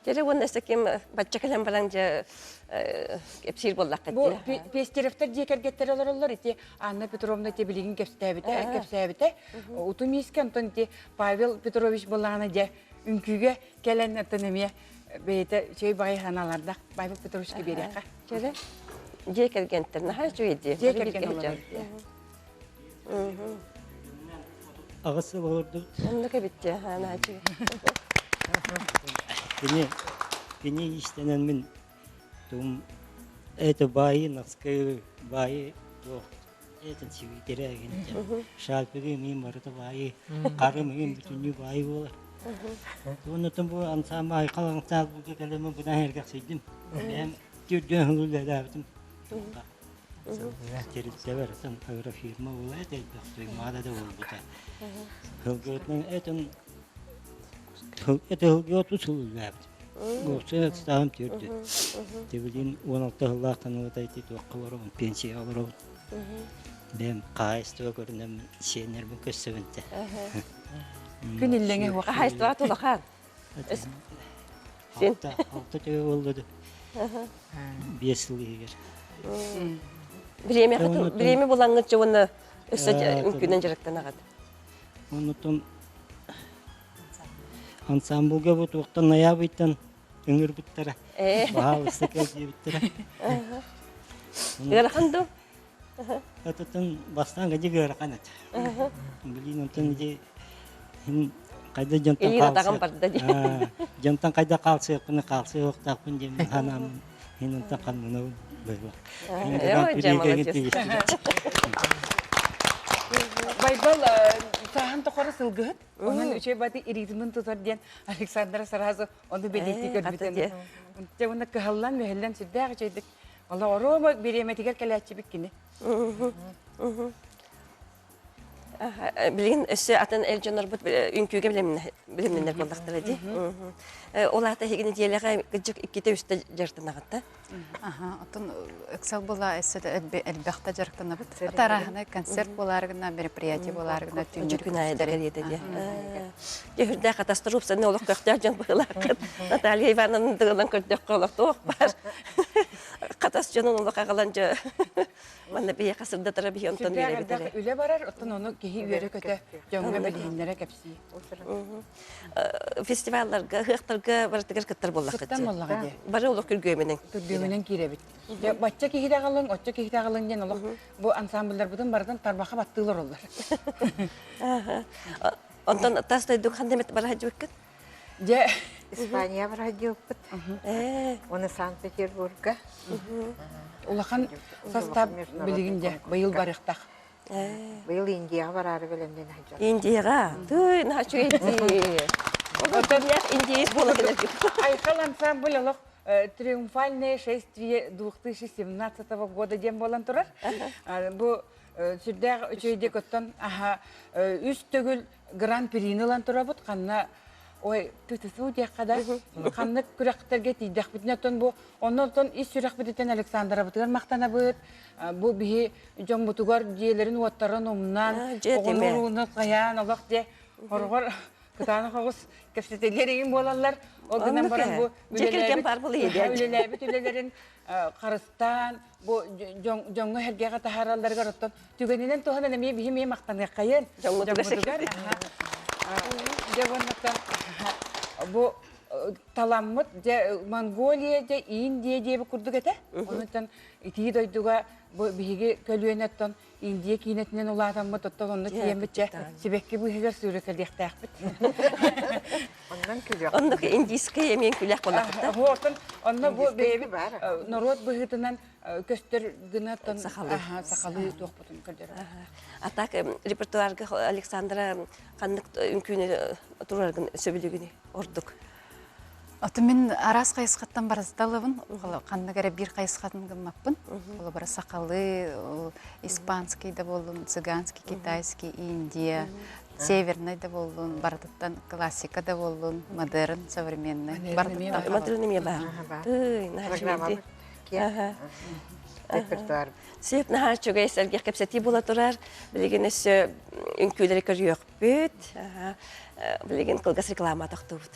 Дьэ уонна өссө ким бачча кэлэн баран дьэ кэпсиир буоллаххыт Бу Пестеревтэр дьиэ кэргэттэрэ олороллор ити Анна Петровна ити билигин кэпсээбитэ кэпсээбитэ утум иискэ онтон ити Павел Петрович буоллаҕына дьэ үҥкүүгэ кэлэн оттон эмиэ бэйэтэ үчүгэй баҕайы санаалардаах Павел Петровичка биэриэххэ. Чэрэ. Дьиэ кэргэнтэн наһаа үчүгэй дии. Дьиэ кэргэн олорор. Аҕыс сыл олордубут. Оннук эбит дии, наһаа үчүгэй. Кини кини иистэнэн мин тум это баайы наскы баайы туох этин сибиитэрэ гинтэн шальпиги мин барыта баайы қары мин бүтүннүү баайы буолар. Оннотон бу ансамбль айхал ансамбльга кэлэммин быдан эргэхсийдим. Бэйэм түрдүөн сыл үлэлээбитим. Тэрилтэбэр атын агрофирма була эт элбэх туймаада да буолбута. Сылгыһытынан этин это сылгы оту сыл үлэлээбитим. Уопсай ыстааһым түрдү. Тибилин 16 сыллаахтан ылата ити туохха олоробун, пенсияҕа олоробун. Бэйэм хаһаайыстыба көрүнэммин, сиэннэрбин көссөбүн те. Күн иллэҥэ уох. Хаһаайыстыбаҕа тулахан. Син. Алта төбө буолла да. 5 сыл иһигэр. Время время булаҥҥыт уонна өссө үҥкүүнэн дьарыктанаҕыт. Оннуттан ансамблга бу туохтан ноябрьтан ыҥырбыттара. Баһаалыста кэл диэбиттэрэ. Ыарахан дуу? Отутун бастаан гади ыарахан этэ. Блин, онтон иди хайда дьонтон хаалсыах. барда дии. Дьонтон хайда хаалсыахпын хаалсыахтаахпын диэн ханаам хин онтон ханнанабын быһыла. Байбал сааһын тохору сылгыһыт. Онон үчүгэй баты ритмин тутар диэн Александра сразу ону бэлиэтии көрбүтүн. Дьэ уонна кыһаллан мүһэллэн сүрдээх үчүгэйдик Ола оруома бириэмэтигэр кэлээччибит кини. Билигин өссө атын эр дьоннорбут үҥкүүгэ билимнэнэр буоллахтара дии. Ол аата эһиги нэдиэлэҕэ кырдьык иккитэ-үстэ дьарыктанаҕыт да? Аха, оттон ыксал була өссө да элбэх да дьарыктанабыт. Тараһына концерт буолаары гына, мероприятие буолаары гына түүннэри күн аайы да кэлиэтэ дии. Дьэ, катастроф саны олох көхтөөх дьон быһыылааххыт. Наталья Ивановна дыгылан көрдөххө олох туох баар. Хатас дьонун олох аҕалан дьэ манна биһиэхэ сырдатара биһи онтон үөрэбит эрэ. Үлэ барар, оттон ону киһи үөрэ-көтө дьоҥҥо билиһиннэрэ кэпсии. Фестивалларга, ыһыахтарга барытыгар кыттар буоллаххыт. Кыттан буоллаҕа дии. Бары олох күргүөмүнэн. Күргүөмүнэн киирэбит. Дьэ, бачча киһи аҕалыҥ, оччо киһи аҕалыҥ диэн олох бу ансамбльларбытын барытын тарбаха баттыылар оллар. Онтон тас дойду ханна эмит бара сылдьыбыккын? Дьэ, Испания бара сылдьыбыппыт. Уонна Санкт-Петербурга. Улахан состав билигин дьэ быйыл барыахтаах. Быйыл Индияҕа бараары бэлэмнэнэ сылдьабыт. Индияҕа? Тыый, наһаа үчүгэй дии. Олох индиец буола кэлэргит. Айхал ансамбль олох триумфальное шествие 2017 года диэн буолан турар. Бу сүрдээх үчүгэйдик оттон аха үс төгүл гран-прини ылан турабыт. Ханна ой ТТСУ диэххэ да ханнык күрэхтэргэ тиийдэхпитинэ оттон бу онно оттон ис сүрэхпититтэн Александровытыгар махтанабыт. Бу биһи дьоммутугар дьиэлэрин уоттарын умнан, оҕону урууну хайаан олох дьэ хорҕор кытаанах оҕус кэпсэтэллэр игин буолаллар. Ол гынан баран бу үлэлээбит үлэлэрин харыстаан бу дьоҥҥо сэргэҕэ таһааралларыгар оттон түгэнинэн туһанан эмиэ биһи эмиэ махтаныаххайын дьоммутугар. Дьэ уоннаттан бу таламмыт дьэ Монголия дьэ Индия диэбит курдук этэ. Онуттан итии дойдуга бу биһиги көлүөнэттэн Индия киинэтинэн улаатаммыт, оттон онно тиийэммит чэ сибэкки быыһыгар сүүрэ кэлиэхтээхпит. Оннон күлүөх. Оннук индийскэй эмиэн күлэх буоллахта. Оттон онно бу бэйэбит норуот быһыытынан көстөр гына оттон сахалыы сахалыы туохпутун көрдөрөр. А так репертуарга Александра ханнык үҥкүүнү тураргын сөбүлүүгүнүй ордук? Ото мин араас хайысхаттан барысталыбын. Ханнык эрэ биир хайысхатын гыммаппын. Холобура сахалыы, испанский да буоллун, цыганский, китайский, Индия, северный да буоллун, барытыттан классика да буоллун, модерн, современный. Барытыттан. Модерн эмиэ баар. Тыый, наһаа Репертуар. Сиэп наһаа үчүгэй сэргэх кэпсэтии буола турар. Билигин өссө үҥкүүлэри көрүөхпүт. Билигин кылгас реклама тохтуубут.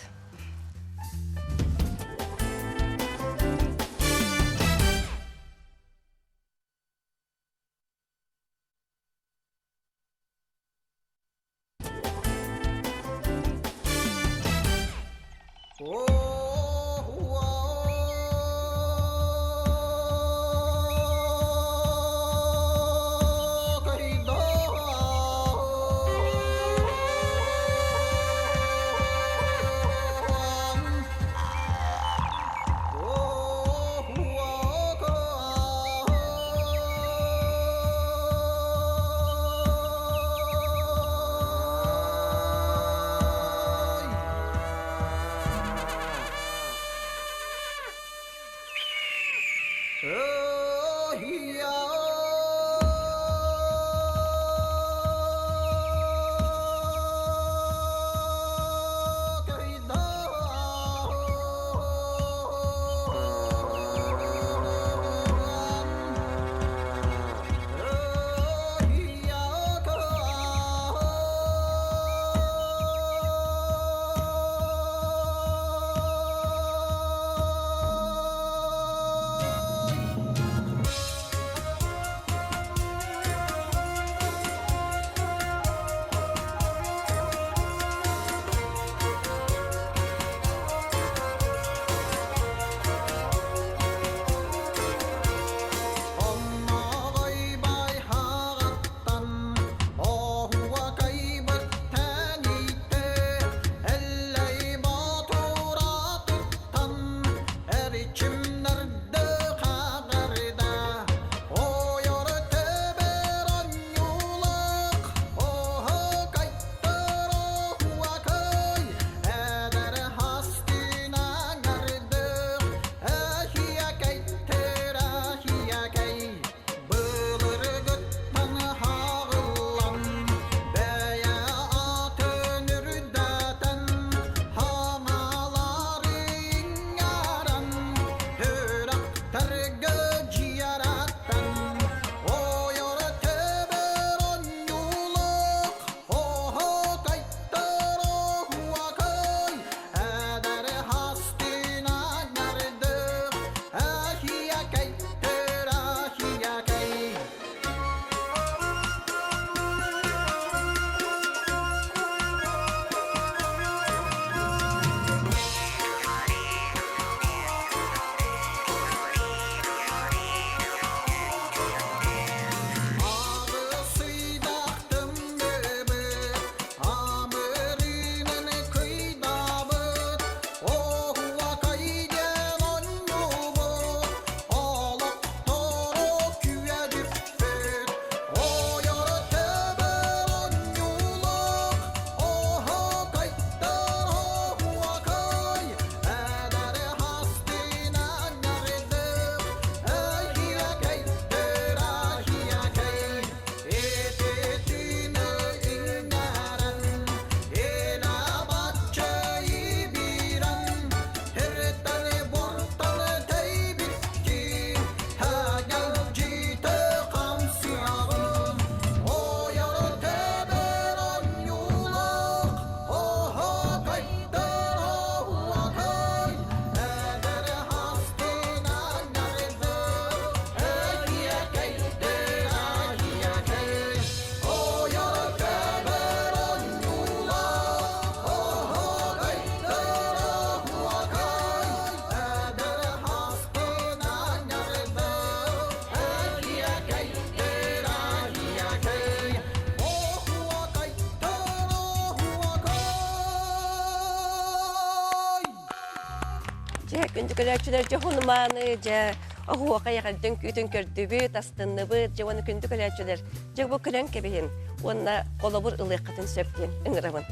Күндү көрөөччүлэр дьоһун-мааны дьэ оһуохай эҕэрдэн күүтүн көрдүбүт, астынныбыт. Дьэ уонна күндү көрөөччүлэр, дьэ бу көрөн кэбиһин уонна холобур ылыаххытын сөп диэн ыҥырабын.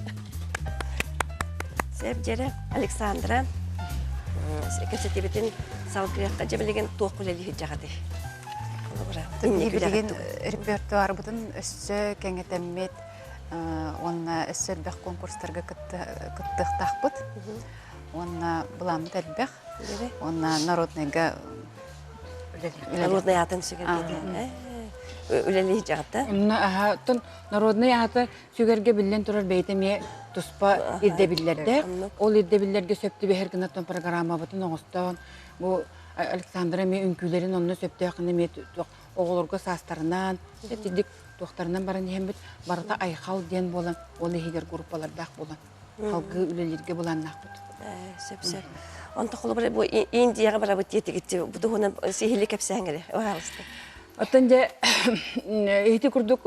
Сөп дьэрэ, Александра, кэпсэтиибитин салгыахха дьэ билигин туох үлэлии сылдьаҕытый? Холобура, Билигин репертуарбытын өссө кэҥэтэммит уонна өссө элбэх конкурстарга кыттыахтаахпыт. Уонна былааммыт элбэх. Уонна народныйга Народный аатын сүгэргэ үлэлии дьаҕата. Онно аһа народный аата сүгэргэ биллэн турар бэйэтэ эмиэ туспа ирдэбиллэрдээх. Ол ирдэбиллэргэ сөп түбэһэр гынаттан программабытын оҥостоон бу Александра эмиэ үҥкүүлэрин онно сөптөөх гына эмиэ оҕолорго саастарынан итинник туохтарынан баран иһэммит барыта айхал диэн буолан ол иһигэр группалардаах буолан халгыы үлэлииргэ былааннаахпыт. Сөп сөп. Онто холобура бу Индияҕа барабыт диэтигит бу туһунан сиһили кэпсээҥ эрэ пожалуйста. Оттон дьэ ити курдук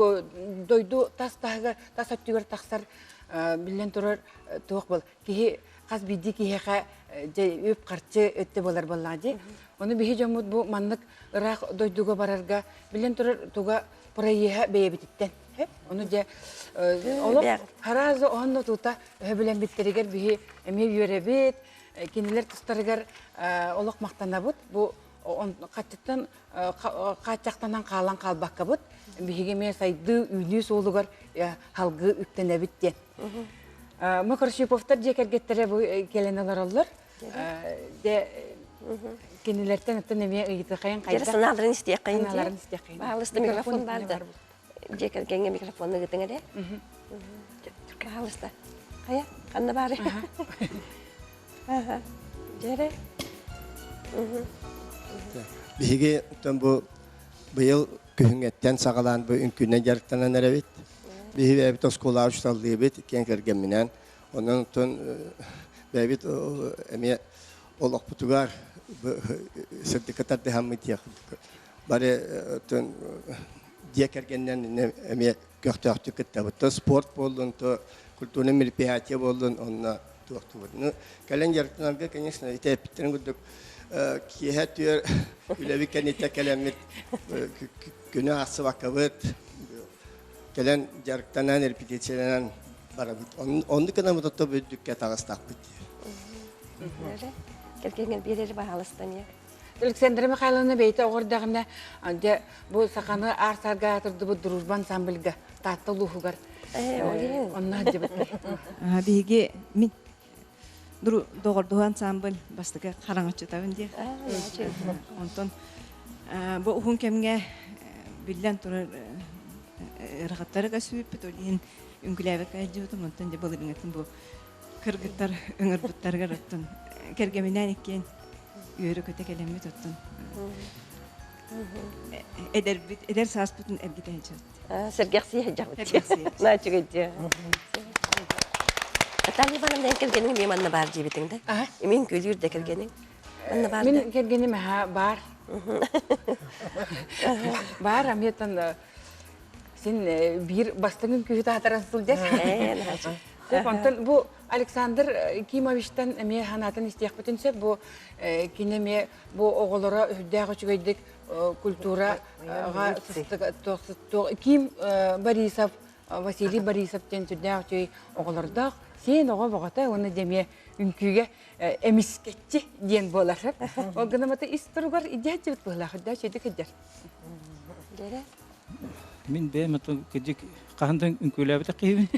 дойду тас таһыгар тас өттүгэр тахсар биллэн турар туох был киһи хас биирдии киһиэхэ дьэ үп-харчы өттө буолар буоллаҕа дии. Ону биһи дьоммут бу маннык ыраах дойдуга барарга биллэн турар туга проеһа бэйэбититтэн. Ону дьэ олох харазы онно тута өһөбүлэммиттэригэр биһи эмиэ үөрэбит, кинилэр тустарыгар олох махтанабыт. Бу хаччыттан хааччахтанан хаалан хаалбаккабыт. Биһиги эмиэ сайдыы үүнүү суолугар халгыы үктэнэбит диэн. Макарщиповтар дьиэ кэргэттэрэ бу кэлэн олороллор. Дьэ кинилэртэн оттон эмиэ ыйытыахайын хайдах? Санааларын истиэххэйин. Санааларын истиэххэйин. Баалыста микрофон баар да. Дьиэ кэргэҥҥэ микрофонну ыытыҥ эрэ. Баалыста. Хайа, ханна баары? Дьэрэ. Биһиги бу быйыл күһүҥҥэттэн саҕалаан бу үҥкүүнэн дьарыктанан эрэбит. Биһи бэйэбит оскуолаҕа учууталлыыбыт, киэҥ кэргэмминэн. Онон оттон бэйэбит эмиэ олохпутугар сырдыкка тардыһаммыт диэх бары оттон дьиэ кэргэнинэн эмиэ көхтөөхтүк кыттабыт. То спорт буоллун, то культурное мероприятие буоллун, онно туохтубут. Ну, кэлэн дьарыктанарга, конечно, ити эппиттэрин курдук киэһэ түөр үлэбит кэнниттэн кэлэммит күнү аахсыбаккабыт кэлэн дьарыктанан, репетицияланан барабыт. Оннук гынаммыт ото үрдүккэ таҕыстахпыт диир. Кэргэҥҥэр биэрэри баһаалыста эмиэ. Александра Михайловна бэйэтэ оҕордоҕуна дьэ бу саханы аар-саарга аатырдыбыт Дружба ансамбльга Таатта улууһугар онно сылдьыбыт. Биһиги мин доҕордоһуу ансамбль бастакы хараҥаччытабын диэх. Онтон бу уһун кэмҥэ биллэн турар ыарахаттары көсүбүппүт, ол иһин үҥкүлээбэккэ сылдьыбытым. Онтон дьэ былырыыҥҥыттан бу кыргыттар ыҥырбыттарыгар оттон кэргэминээн иккиэн үөрэ-көтө кэлэммит оттон эдэрбит эдэр сааспытын эргитэ сылдьабыт. Сэргэхсийэ сылдьабыт. Наачыгыйдьа. Наталья Ивановна эн кэргэниҥ эмиэ манна баар диэбитиҥ да? Мин күлүүр да кэргэниҥ. Манна баар Мин кэргэним аха баар. Баар амиэтан син биир бастыҥын күүһү таһатаран сылдьар. Сөп, онтон бу Александр Кимовичтан эмиэ санаатын истиэхпитин сөп. Бу кини эмиэ бу оҕолоро үрдээх үчүгэйдик культураҕа Ким Борисов, Василий Борисов диэн сүрдээх үчүгэй оҕолордоох. Сиэн оҕо боҕото уонна дьэ эмиэ үҥкүүгэ эмискэччи диэн буолар. Ол гынан ис туругар идиэччибит быһылаах, үрдээх үчүгэйдик сылдьар. Мин бэйэм атын кырдьык хаһан да үҥкүүлээбэтэх киһибин.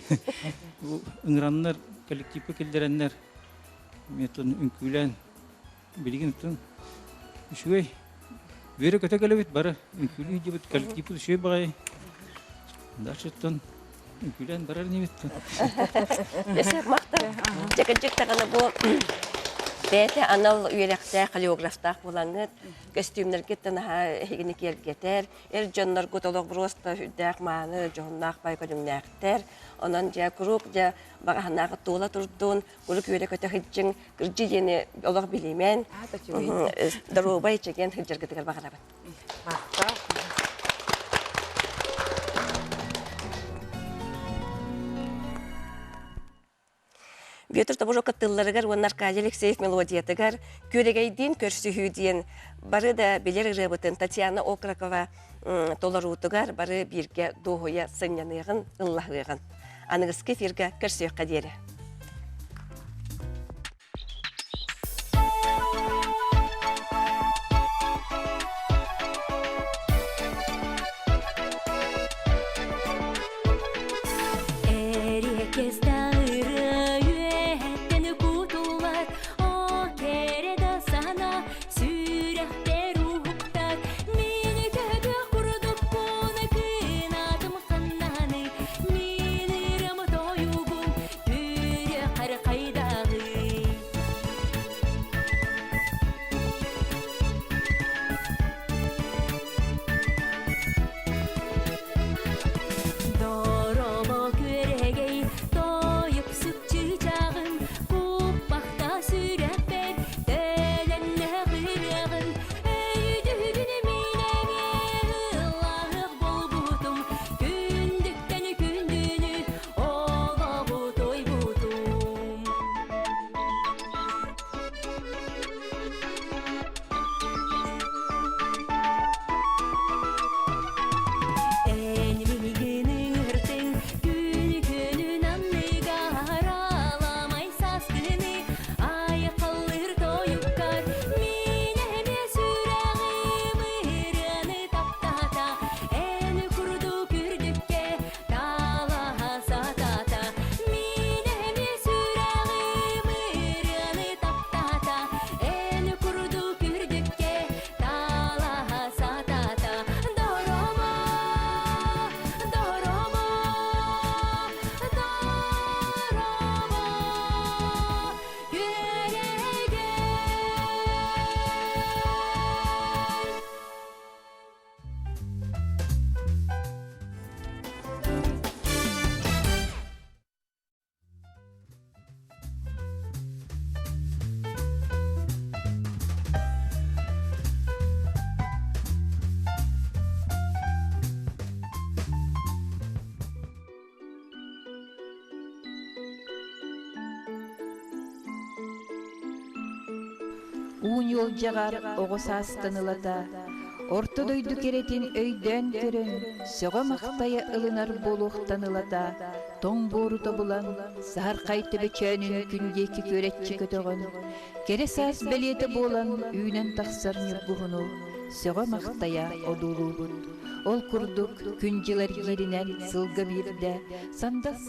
Бу ыҥыраннар, коллективка киллэрэннэр метон үҥкүүлээн билигин оттон үчүгэй үөрэ-көтө кэлэбит бары үҥкүүлүү сылдьыбыт коллективпыт үчүгэй баҕайы. Дальше оттон үҥкүүлээн барар инибит. Дьэ махтал. Дьэ кырдьык даҕаны бу бэйэтэ анал үөрэхтээх хореографтаах буолаҥҥыт көстүүмнэргит наһаа эһигини киэргэтэр, эр дьонноргут олох просто үрдээх мааны, дьоһуннаах бай көрүҥнээхтэр. Онон дьэ куруук дьэ баҕаһынааҕы туола турдун, куруук үөрэ-көтө сылдьыҥ, кырдьы диэни олох билимэн, доруобай чэгиэн сылдьаргытыгар баҕарабын. Махтал. Бүөтүр Тобожокко тылларыгар уонна Аркадий Алексеев мелодиятыгар Күөрэгэйдиин көрсүһүү диэн бары да билэр ырыабытын Татьяна Окрокова толоруутугар бары бииргэ дуоһуйа сынньаныаҕын, ыллаһыаҕын. Аныгыскы эфиргэ көрсүөххэ диэри. Сүрэхтэр уһуктар мин көһүтүөх курдукпун кынаатым ханнаһаны мин ырам тойугум түрө хайдаҕый Доробо күөрэгэй тойуксук чыычааҕым куппахта сүрэхпэр төлөннөх ырыаҕын өйдүүгүн мин эмиэ ыллаһык буолбутум күндүктэн күндүнү олоҕу тойбутум Эн миигин ыҥыртыҥ күн-күнүн анныгар аламай сааскыны айхаллыыр тойуккар мин эмиэ сүрэҕим ырыаны таптаата эн курдук үрдүккэ талаһа сатаата мин эмиэ сүрэҕим ырыаны таптаата эн курдук үрдүккэ талаһа сатаата дорообо дорообо дорообо күөрэгэй Уун уолдьаҕар оҕо саастан ылата, орто дойду кэрэтин өйдөөн көрөн, сөҕө-махтайа ылынар буолуохтан ылата, тоҥ буору тобулан, саһархай төбөчөөнүн күн диэки күөрэччи көтөҕөн, кэрэ саас бэлиэтэ буолан үүнэн тахсар ньургуһуну сөҕө-махтайа одуулуубут. Ол курдук күн-дьыл эргииринэн сылга биирдэ сандал.